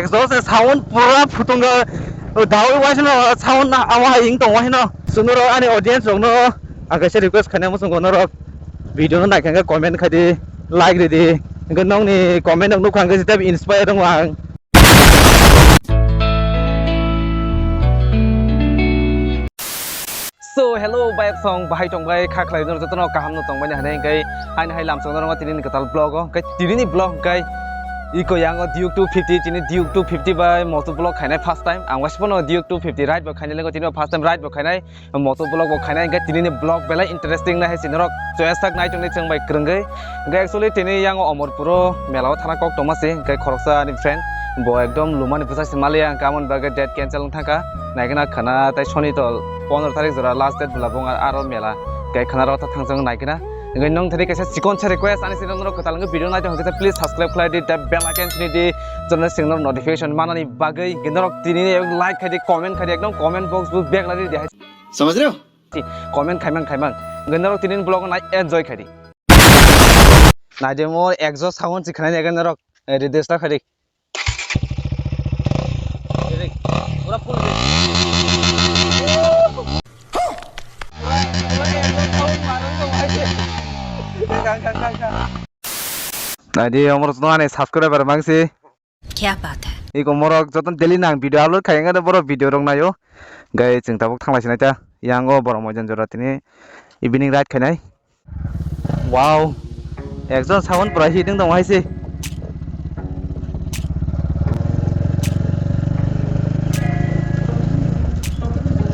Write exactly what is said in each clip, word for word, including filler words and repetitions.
Exhaust se sound pura phutungo. Dawi waisano sound na amo hai wng tong waisano. Sunuro ani audience rokno ang kaisa request khainai muchungo norok video no naikha comment khai di, like ridi. Hwnkhe nokni comment rok nukha hwnkhe jete inspire wngo ang. So hello bai song bahai tong bai kha khlai no jotono kaham no tong bai hwnwi hwnkhe ani hai lamsong no tini ni kwtal vlog o hwnkhe tini ni vlog hwnkhe iko yango Duke two fifty tini Duke two fifty bai moto vlog khainai first time ang waisano Duke two fifty ride bo khainai lengo tini first time ride bo khainai moto vlog bo khainai hwnkhe tini ni vlog belai interesting nai hai si norok choya sak nai tongni chwng bai kwrwngwi. Hwnkhe actually tini yango Omorpuro mela o thana kok tongma se, hwnkhe khoroksa ni friend bo ekdom lumani bwsa se maliya, hwnkhe amoni bagwi date cancel wng thangkha. Naikhe na khana tai Soni tol pondro tarik jora last date bwla bo wng aro mela, hwnkhe khana rok ta thangjak naikhe na. Hwnkhe nong thani kaisa chikon se request ani channel norok kwtal wngwi video naitong hwnkhe please subscribe khlai di, tei bell icon sini di, jotono chwng notification manani bagwi. Hwnkhe norok tini like khai di, comment khai di, ekdom comment box bo bag lai di hai. Samajh rahe ho? Comment khaimang khaimang. Hwnkhe norok tini vlog nai enjoy khai di. Naidi mo exhaust sound si khnai nai norok, eh, register khai di. Pura full. Naidi omor no ani subscriber mangsi. Kya baat hai? Iko morok joto daily nang video upload khai, hwnkhe borok video rok naio. Gai chwng tabuk thanglaisinaita. Yango borok moijan jora tini evening ride khainai. Wow. Ekjon sound pura hit wng tong hai se.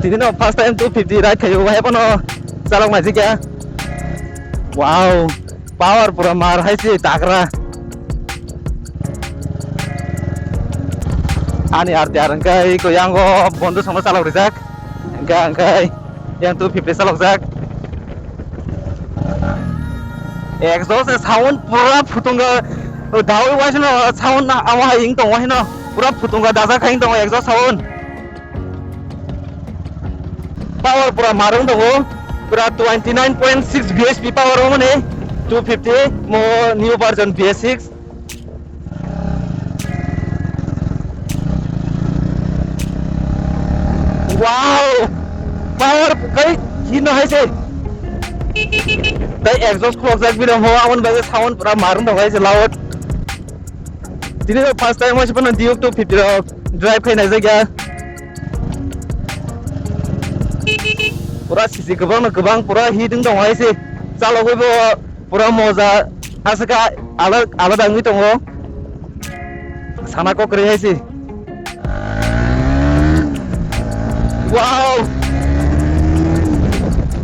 Tini no first time two fifty ride khaio, wahai phano chalok naijikya. Wow. Power pura mar hai se tagra. Ani R T R hwnkhe iko yango bondo songno chalok rijak. Hwnkhe, hwnkhe yang two fifty chalok jak. Exhaust se sound pura phutungo. Dawi waisano sound na amo hai wng tong waisano. Pura phutungo dajak hai wng tong exhaust sound. Power pura mar wng tongo, pura twenty nine point six B H P power wng mani, two fifty mo new version B S six. Wow! Power kai hino hai se. Tai exhaust khulok jak bidang ho, aboni bagwi sound pura mar wng tongo hai se loud. Tini rok first time wngse phano Duke two fifty rok drive khai naijak ya. Pura sisi kwbang no kwbang pura hit wng tongo hai se. Chalogwi bo pura moja aswk alada alada wngwi tongo. Sana kok kwrwi hai se. Wow!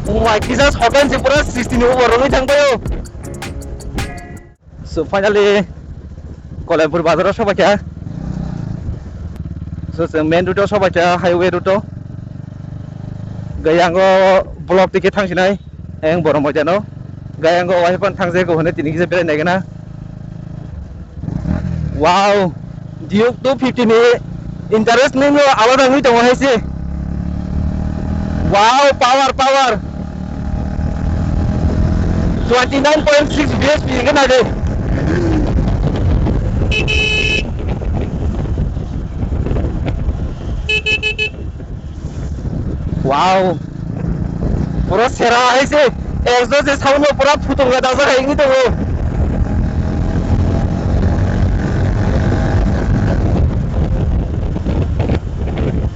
Oh my, kisa sotan se pura sixty ni over wngwi thang paio. So finally Kolaipur bazar o sobaikha. So chwng main route o sobaikha, highway route o. Gaya ango block tike thangsinai, eng borok moja no. Gaya ango wahai phano thangse ko hone tini kisa berai naigana. Wow, Duke two fifty ni interest nini alada wngwi tongo hai se. Wow, power, power. Twenty nine point six B H P hingke nai de. Wow. Pura sera hai se. Exhaust se sound no pura phutung ga dajak hai wngwi tongo.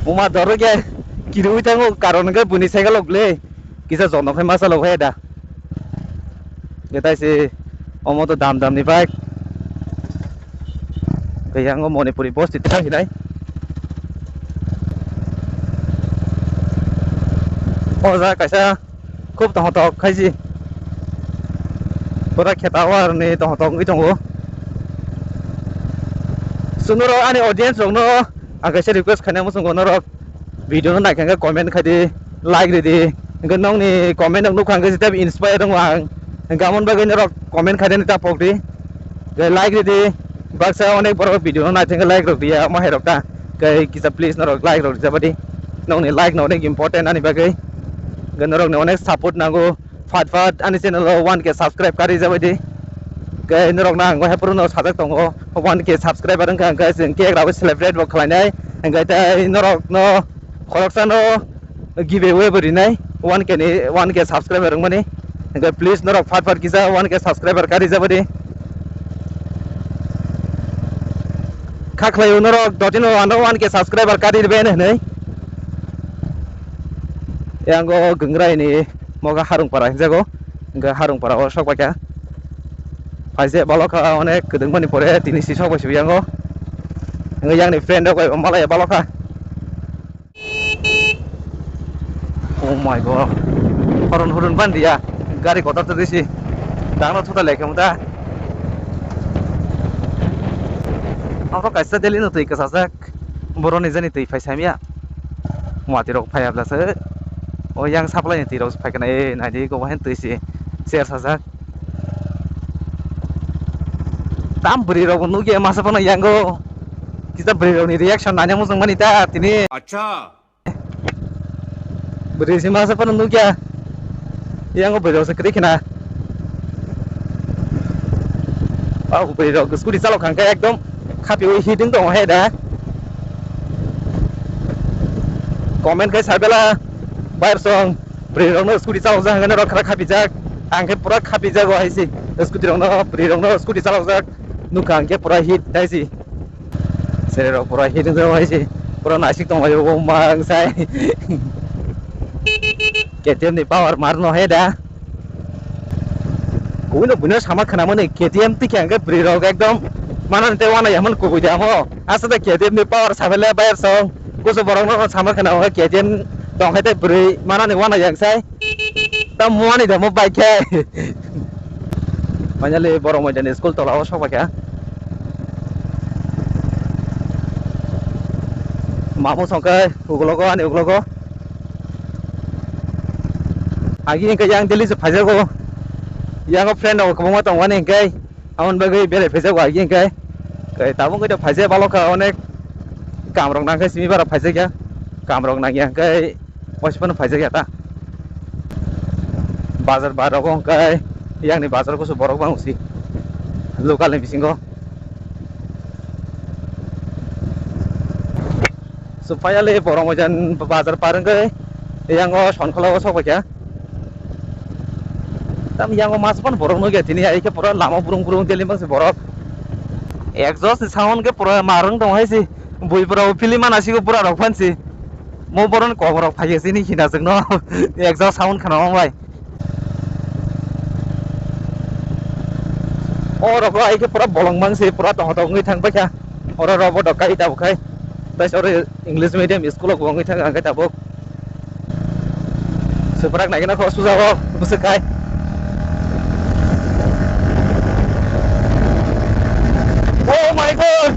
Buma doro khe kirui tango karon khe buni cycle ok le. Kisa jono khai masa lo khai da. Khe tai se omo to dam dam ni bike. Khe yango Manipuri bosti thang hinai. O jaga kaisa khub tongthok khai si. Pura kheta o aroni tongthok wngwi tongo. Chwng norok ani audience rokno ang kaisa request khainai muchungo norok. Video no naikha hwnkhe comment khai di, like ridi. Hwnkhe nokni comment rok nukha hwnkhe jete inspire wngo ang. Hwnkhe amoni bagwi norok comment khai di ta pok di. Hwnkhe like ridi. Baksa onek borok video no naithangkhe like rok riya, omo hai rok ta. Hwnkhe kisa please norok like rok rijabadi. Nokni like no onek important ani bagwi. Hwnkhe norokni onek support nango. Phat phat ani channel o one K subscribe kari jabadi. Hwnkhe norokno ang wahai phuru no sajak tongo. one K subscriber wngkha, hwnkhe chwng cake rabo celebrate bo khlainai, hwnkhe tei norok no khoroksa no giveaway bo rinai, one K ni, one K subscriber wngmani. Hwnkhe please norok phat phat kisa one K subscriber kari jabadi. Kha khlaio norok dotino ano one K subscriber kari rwbaino hwnwi. Yango Gangrai ni moga Harungpara hinjago. Hwnkhe Harungpara o sok paikha. Phaise balokha onek kwdwngmani pore tini si sok bai sibi yango. Hwnkhe yang ni friend rok bai malaya balokha. Oh my God. Horon horon ban dia. Gari kotor to disi. Dangno thuta lekhe muta. Amo kaisa Delhi no twi kasajak. Boroni jani twi phai samya. Muati rok phai abla se. O yang supply ni twi rok phai kana e nai di go hen twi si. Share sajak. Tam bwrwi rok nugya masa phano yango. Kita bwrwi rok ni reaction nanya mujung mani ta tini. Acha. Bwrwi se masa phano nukya. Yango bwrwi rok se kwrwi khna. Ba bwrwi rok scooty chalok khang khe ekdom khapiwi hit wng tongo he da. Comment khai sabela bayar song bwrwi rokno scooty chalok jak hwnkheno rok khra khapijak. Ang khe pura khapijak o hai se scooty rokno bwrwi rokno scooty chalok jak nukha ang khe pura hit hai se. Sere rok pura hit wng hai se. Pura naisik tong lai o mang sai. K T M ni power mar no he da. Kubui no buino sama khna mani K T M twi khe ang khe bwrwi rok ekdom mana te wana yaman kubui da mo. Asa da K T M ni power sabele bayar song. Kusu borok no sama khna o K T M tong hai te bwrwi mana ni wana yang sai. Ta muani da mo bike khe. Finally, Borok Moidani school tola o sok paikha. Mamu songkhe ugulogo, ani ugulogo. Agi hwnkhe yang Delhi se phaijago. Yang friend rok kwbangma tongmani hwnkhe, aboni bagwi belai phaijago agi hwnkhe. Tei tabuk hwnkhe phaijakya balokha onek kam rok nangkhe simi bara phaijakya. Kam rok nangya hwnkhe. Waisa phano phaijakya ta. Bazar bar rogo hwnkhe yang ni bazar kusu borok bang si local ni bisingo. So finally Borok Moidan bazar par wngkhe yang o Sonkhola o sok paikha. Tam yang o mas phano borok nugya tini ai khe pura lama burung burung deli mangsi borok. Exhaust ni sound khe pura marwng tong hai si. Bui pura o film mana sigo pura rok phan si. Mo boron koborok phaiya sini hina jwkno exhaust sound khna bai. O rok ai khe pura bolong mang se pura tong tong wngwi thang paikha. Oro rok bo dokai ta bukhai. Tai oro English medium school o wngwi thang ang khe tabuk. Suprak nai gana kho suja o bwswk kai. Oh my God!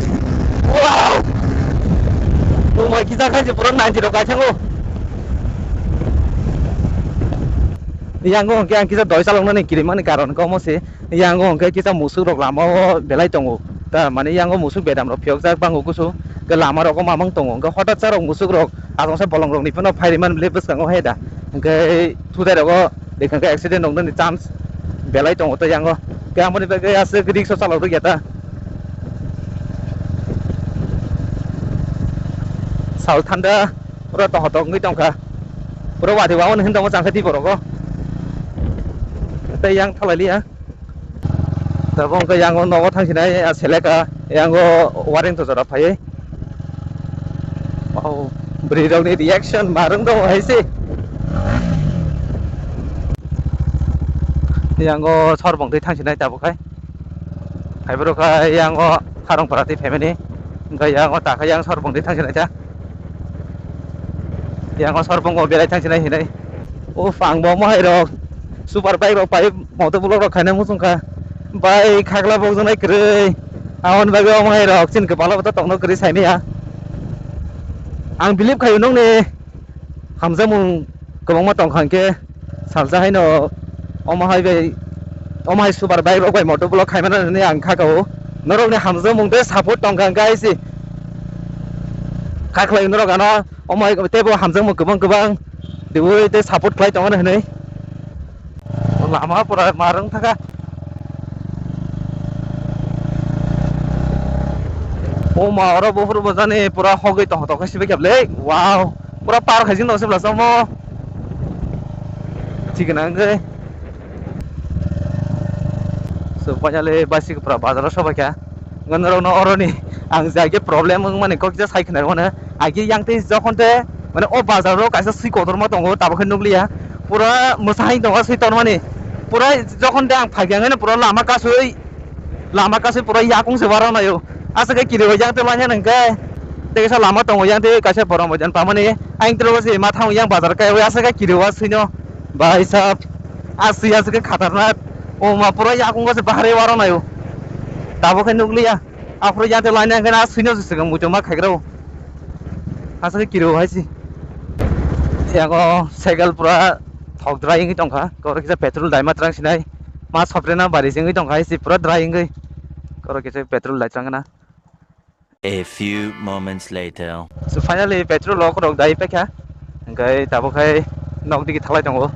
Wow! Oh my, kisa khai je pura ninety rok kai thango. Yango hwnkhe ang kisa doi chaloknani kirimani karon komo se. Yango hwnkhe kisa musuk rok lama o belai tongo. Ta mane yango musuk bedam rok phiyokjak bango kusu. Hwnkhe lama rogo mamang tongo. Hwnkhe hotat sa rok musuk rok asongsa bolong rok ni phano phairimani bwskango hai da. Hwnkhe thudai rogo dekha khe accident rok nani chance belai tongo to yango. Hwnkhe amoni bagwi aswk rikshaw chalok rwkya ta. Sal thanda pura tongthok wngwi tongkha. Pura wati wahon hin tongo changkha twi borok o. Tei yang thalai liya. Tabuk hwnkhe yang o nogo thang sinai, ah, seleka, yang o waring to jora phaiwi. Wow, bwrwi rokni reaction ma rwng tongo hai se. Yang o sorbong twi thang sinai tabuk hai. Hai borok hai yang o Harongpara twi family. Hwnkhe yang o ta khe yang sorbong twi thang sinai ta. Yang o sorbong o berai thang sinai hinai. O phang bo mohai rok super bike rok pai moto vlog rok khaina muchung kha. Bai khagla bokjaknai kwrwi. Aboni bagwi omo hai rok chini kwbangma bwtwi tongno kwrwi saimaya. Ang believe khaio nokni hamjakmung kwbangma tongkha hwnkhe salsa haino omo hai bai, omo hai super bike rok bai moto vlog khaimani hwnwi ang kha kao. Norokni hamjakmung tei support tongkha hwnkhe hai se kha khlai norok ano omo hai teibo hamjakmung kwbang kwbang riwi tei support khlai tongmani hwnwi. Lama pura ma rwng thaka. O ma, oro buphuru bwsani pura hogwi tongthok khe sibui khe le. Wow. Pura par khaijing tong sibla samo. Thik gwnang khe. So, finally, basik pura bazar o sobai kha. Norokno oroni ang jai khe problem wngmani kok kisa sai khna mano. Agi yang tei jokhon te, mane, o bazar o kaisa swi kotorma tongo, tabuk khe nukliya. Pura mwsai tongo swi tormani. Pura jokhon te ang phai khe, ang pura lama kasui, lama kasui pura yakung se waro nayo. Aswk khe kiri bai yang te manya nang khe. Tei kisa lama tongo yang te kaisa borok mojan pamani. Ang tro se ma thang yang bazar kai aswk khe kiri wa swino. Bhai sahab, aswk aswk khe khatarnak. O ma pura yakung se bahari waro nayo. Tabuk khe nukliya. Aphuru yang te laina hwnkhe na swino se swkang muchungma khaikrao. Aswk khe kiro hai si. Yango cycle pura thok dry wngwi tongkha. Koro kisa petrol daima twrang sinai. Ma sobrena bari se wngwi tongkha hai si pura dry wngwi. Koro kisa petrol dai twrang na. A few moments later. So finally petrol o korok dai paikha. Hwnkhe tabuk khai nok digi thalai tongo.